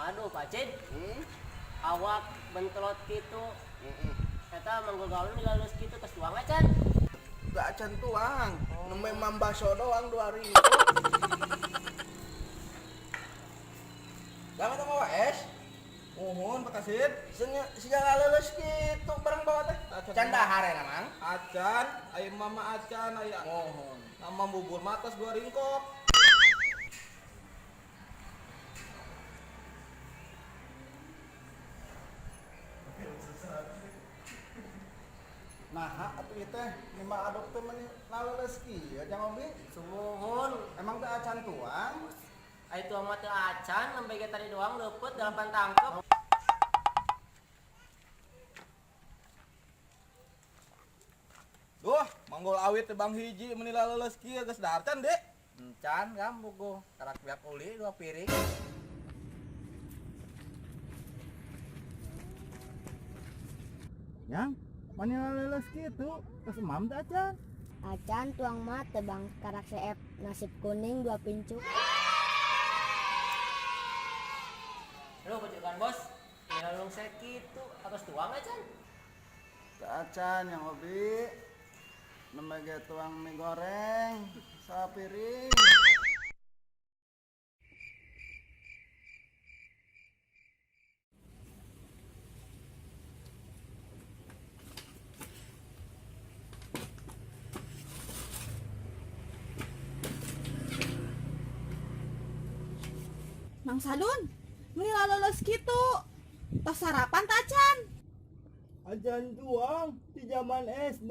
Aduh, Pak Cid. Awak bentelot kitu. Eta manggul galon dilalus kitu tos tuang acan. Teu acan tuang. Nu memang baso doang 2000. Jangan sama es. Mohon Pak Kasid. Siga laleus kitu barang bawa teh. Acan. Can dahar ya Mang. Acan, aya mama acan aya. Mohon. Nama bubur matas 2 ringkok. Nah, atuh ieu teh lima aduk teh meni laleus kieu jang Obi. Sumuhun. Emang teu acan tuang? Ai tuang mah teu acan, nembe ge tadi doang leupeut 8 tangkep. Duh, manggol awit teh bang hiji meni laleus kieu geus dahar can, Dek. Encan gam buku karak biak uli 2 piring. Yang mani laleus kitu, geus emam teu acan? Acan tuang mah teu bang karak seep nasib kuning 2 pincuk. Aduh, pucukan bos. Ya lungsek kitu, atos tuang acan. Teu acan yang Obi. Nembe ge tuang mie goreng sapiring. Mang Salun, meni laleus kitu. Tos sarapan ta acan? Acan tuang di zaman SD.